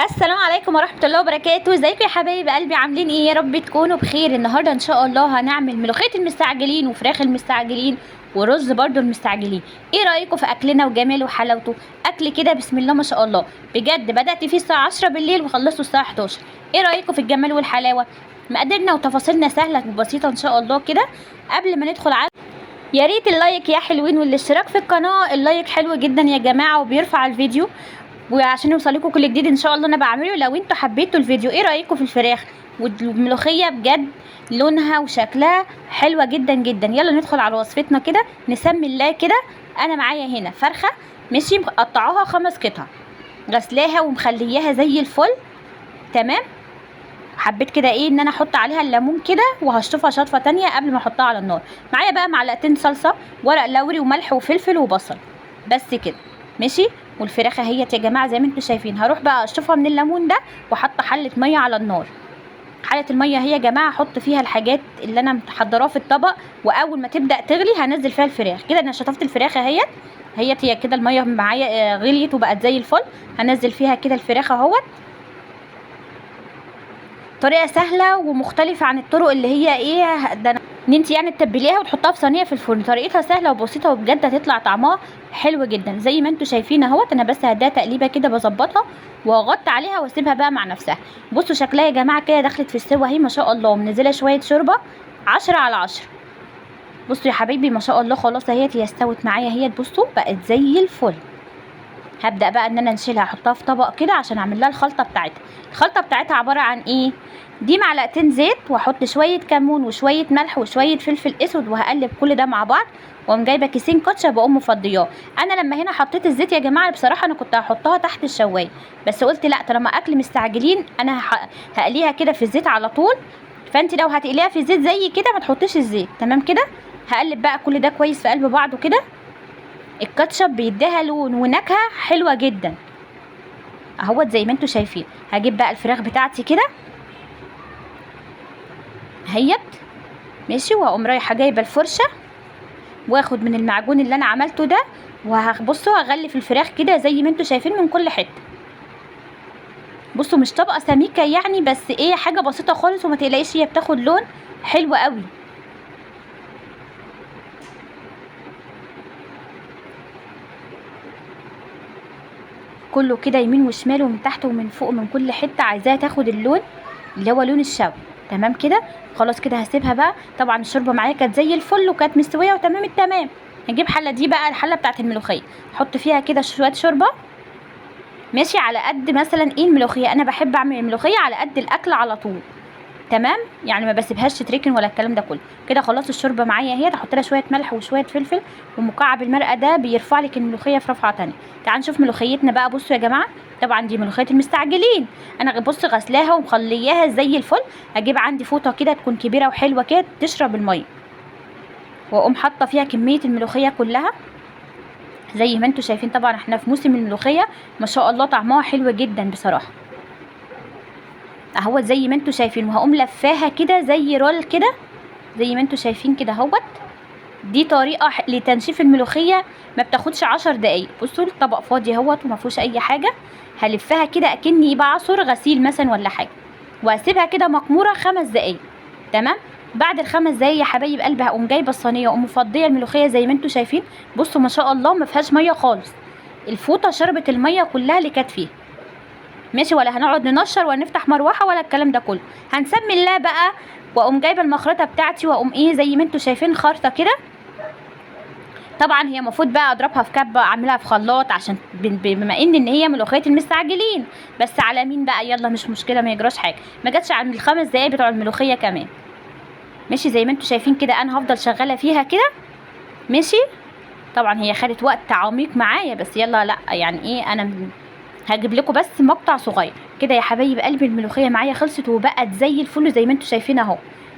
السلام عليكم ورحمة الله وبركاته. ازيكم يا حبايب قلبي؟ عاملين ايه؟ يا رب تكونوا بخير. النهارده ان شاء الله هنعمل ملوخية المستعجلين وفراخ المستعجلين ورز برضو المستعجلين. ايه رايكم في اكلنا وجماله وحلاوته؟ اكل كده بسم الله ما شاء الله، بجد بدات فيه الساعة 10 بالليل وخلصته الساعة 11. ايه رايكم في الجمال والحلاوه؟ مقاديرنا وتفاصيلنا سهلة وبسيطة ان شاء الله. كده قبل ما ندخل على يا ريت ال like يا حلوين والاشتراك في القناة. ال like حلو جدا يا جماعة وبيرفع الفيديو، وعشان يوصلكم كل جديد ان شاء الله انا بعمله. لو انتوا حبيتوا الفيديو، ايه رايكم في الفراخ والملوخيه؟ بجد لونها وشكلها حلوة جدا جدا. يلا ندخل على وصفتنا كده، نسمي الله كده. انا معايا هنا فرخة ماشي، مقطعاها 5 قطع، غسلاها ومخلياها زي الفل تمام. حبيت كده ايه ان انا احط عليها الليمون كده وهشطفها شطفه تانية قبل ما احطها على النار. معايا بقى معلقتين صلصه، ورق لوري وملح وفلفل وبصل، بس كده ماشي. والفراخه اهيت يا جماعة زي ما انتم شايفين. هروح بقى اشطفها من الليمون ده واحط حله مية على النار. حله المية هي يا جماعة احط فيها الحاجات اللي انا محضراها في الطبق، واول ما تبدا تغلي هنزل فيها الفراخ كده. انا شطفت الفراخ اهيت، هي كده المية معايا غليت وبقت زي الفل. هنزل فيها كده الفراخ اهوت. طريقه سهلة ومختلفة عن الطرق اللي هي ايه ده ان انت يعني تتبليها وتحطها في صينية في الفرن. طريقتها سهلة وبسيطة وبجد هتطلع طعمها حلو جدا زي ما انتم شايفين اهوت. انا بس هديها تقليبه كده بظبطها واغطي عليها واسيبها بقى مع نفسها. بصوا شكلها يا جماعة كده دخلت في السوا اهي ما شاء الله، ومنزلة شوية شوربة 10 على 10. بصوا يا حبايبي ما شاء الله خلاص اهيت، هي استوت معايا اهيت. بصوا بقت زي الفل. هبدا بقى ان انا نشيلها احطها في طبق كده عشان اعمل لها الخلطة بتاعتها. الخلطة بتاعتها عبارة عن ايه؟ دي معلقتين زيت، واحط شوية كمون وشوية ملح وشوية فلفل اسود، وهقلب كل ده مع بعض. واقوم جايبه كيسين كاتشب واقوم مفضياه. انا لما هنا حطيت الزيت يا جماعة بصراحة انا كنت هحطها تحت الشوايه، بس قلت لا طالما اكل مستعجلين انا هقليها كده في الزيت على طول. فانت لو هتقليها في الزيت زي كده ما تحطيش الزيت، تمام كده. هقلب بقى كل ده كويس في قلب بعضه كده. الكاتشب بيديها لون ونكهه حلوة جدا اهوت زي ما انتم شايفين. هجيب بقى الفراخ بتاعتي كده اهيت ماشي، وهقوم رايحة جايبه الفرشة واخد من المعجون اللي انا عملته ده، وهبصوا هغلف الفراخ كده زي ما انتم شايفين من كل حتة. بصوا مش طبقه سميكة يعني، بس ايه حاجة بسيطة خالص، وما تقلقيش هي بتاخد لون حلو قوي. كله كده يمين وشمال ومن تحت ومن فوق من كل حتة، عايزاها تاخد اللون اللي هو لون الشوي تمام كده. خلاص كده هسيبها بقى. طبعا الشوربة معايا كانت زي الفل وكانت مستوية وتمام التمام. هنجيب حله، دي بقى الحلة بتاعت الملوخية، احط فيها كده شوية شوربة ماشي على قد مثلا ايه الملوخية. انا بحب اعمل الملوخية على قد الاكل على طول تمام، يعني ما بسيبهاش تتركن ولا الكلام ده كله. كده خلاص الشوربة معايا اهي، احط لها شوية ملح وشوية فلفل، ومكعب المرقه ده بيرفع لك الملوخية في رفعه ثانية. تعالوا نشوف ملوخيتنا بقى. بصوا يا جماعة طبعا دي ملوخية المستعجلين، انا بص غسلاها ومخلياها زي الفل. هجيب عندي فوطه كده تكون كبيرة وحلوه كده تشرب المية، واقوم حاطه فيها كمية الملوخية كلها زي ما انتم شايفين. طبعا احنا في موسم الملوخية ما شاء الله طعمها حلو جدا بصراحة اهوت زي ما انتم شايفين. وهقوم لفاها كده زي رول كده زي ما انتم شايفين كده اهوت. دي طريقه لتنشيف الملوخية ما بتاخدش 10 دقايق. بصوا الطبق فاضي اهوت وما فيهوش اي حاجة. هلفها كده اكني بعصر غسيل مثلا ولا حاجة، واسيبها كده مقموره 5 دقايق تمام. بعد ال5 دقايق يا حبايب قلبي هقوم جايبه الصينية واقوم مفضيه الملوخية زي ما انتم شايفين. بصوا ما شاء الله ما فيهاش مية خالص، الفوطه شربت المية كلها اللي كانت فيها ماشي. ولا هنقعد ننشر ولا نفتح مروحة ولا الكلام ده كله. هنسمي الله بقى، واقوم جايبه المخرطه بتاعتي واقوم ايه زي ما انتم شايفين خرطه كده. طبعا هي المفروض بقى اضربها في كبه، اعملها في خلاط، عشان بما ان هي ملوخية المستعجلين. بس على مين بقى؟ يلا مش مشكلة ما يجراش حاجة، ما جاتش على ال5 دقايق بتوع الملوخية كمان ماشي. زي ما انتم شايفين كده انا هفضل شغالة فيها كده ماشي. طبعا هي خدت وقت عميق معايا، بس يلا لا يعني ايه انا هجيب لكم بس مقطع صغير كده يا حبايب قلبي. الملوخية معايا خلصت وبقت زي الفل زي ما انتم شايفين اهو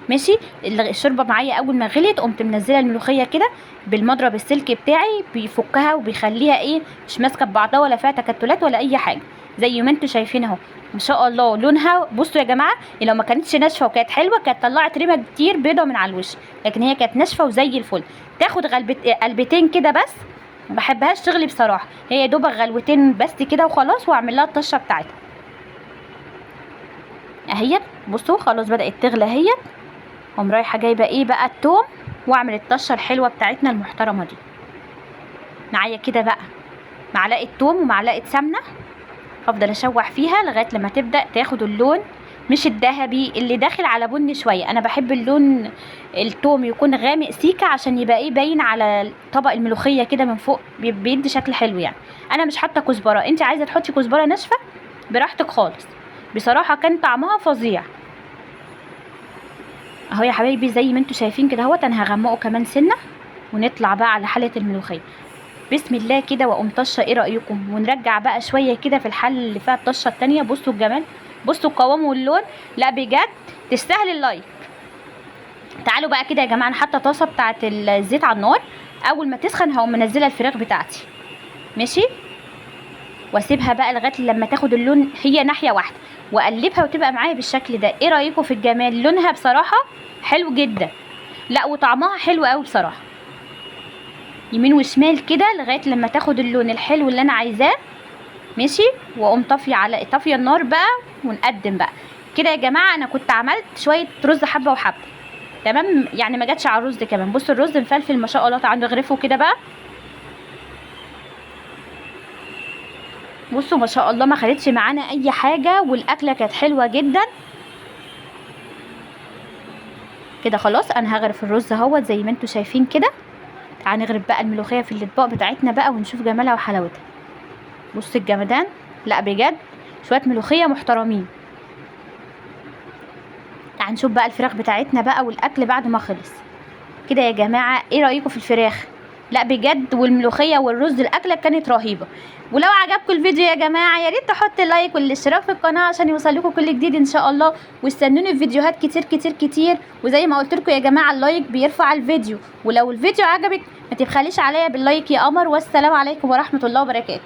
ماشي. الشوربة معايا اول ما غليت قمت منزله الملوخية كده بالمضرب السلك بتاعي، بيفكها وبيخليها ايه مش ماسكه ببعضها ولا فيها تكتلات ولا اي حاجة زي ما انتم شايفين اهو ما شاء الله لونها. بصوا يا جماعة لو ما كانتش ناشفة وكانت حلوة كانت طلعت ريمه كتير بيضة من على الوش، لكن هي كانت ناشفة وزي الفل. تاخد قلبتين كده بس، ما بحبهاش تغلي بصراحة، هي دوبك غلوتين بس كده وخلاص، واعمل لها الطشه بتاعتها. اهيت. بصوا خلاص بدات تغلى اهيت. اقوم رايحة جايبه ايه بقى؟ التوم، واعمل الطشه الحلوة بتاعتنا المحترمة دي. معايا كده بقى معلقه توم ومعلقة سمنه، هفضل اشوح فيها لغاية لما تبدا تاخد اللون، مش الذهبي اللي داخل على بني شوية. انا بحب اللون التوم يكون غامق سيكه عشان يبقى ايه، باين على طبق الملوخية كده من فوق، بيدي شكل حلو يعني. انا مش حاطه كزبره، انت عايزه تحطي كزبره ناشفة براحتك خالص. بصراحة كان طعمها فظيع. اهو يا حبايبي زي ما انتوا شايفين كده اهوت. انا هغمقه كمان سنة ونطلع بقى على حله الملوخية. بسم الله كده، واقوم طشه. ايه رايكم؟ ونرجع بقى شوية كده في الحلة اللي فيها الطشه التانية. بصوا الجمال، بصوا القوام واللون، لا بجد تستاهل ال like. تعالوا بقى كده يا جماعة، انا حاطه طاسه بتاعه الزيت على النار، اول ما تسخن هقوم منزله الفراخ بتاعتي، ماشي، واسيبها بقى لغاية لما تاخد اللون، هي ناحية واحدة، واقلبها وتبقى معايا بالشكل ده. ايه رايكم في الجمال؟ لونها بصراحة حلو جدا، لا وطعمها حلو قوي بصراحة. يمين وشمال كده لغاية لما تاخد اللون الحلو اللي انا عايزاه، ماشي. واقوم طافية على طافية النار بقى، ونقدم بقى كده يا جماعة. انا كنت عملت شوية رز حبه وحبه، تمام، يعني ما جاتش على الرز كمان. بصوا الرز مفلفل ما شاء الله. تعالوا نغرفه كده بقى. بصوا ما شاء الله ما خدتش معانا اي حاجة، والاكله كانت حلوة جدا كده. خلاص انا هغرف الرز اهوت زي ما انتوا شايفين كده. تعالوا نغرف بقى الملوخية في الاطباق بتاعتنا بقى، ونشوف جمالها وحلاوتها. بصوا الجمدان، لا بجد شوية ملوخية محترمين. تعالوا نشوف بقى الفراخ بتاعتنا بقى والاكل بعد ما خلص كده يا جماعة. ايه رايكم في الفراخ؟ لا بجد، والملوخيه والرز، الاكلة كانت رهيبة. ولو عجبكم الفيديو يا جماعة يا ريت تحط like والاشتراك في القناة عشان يوصلكم كل جديد ان شاء الله، واستنوني في فيديوهات كتير كتير كتير. وزي ما قلت لكم يا جماعة ال like بيرفع الفيديو، ولو الفيديو عجبك ما تبخليش عليا بال like يا قمر. والسلام عليكم ورحمة الله وبركاته.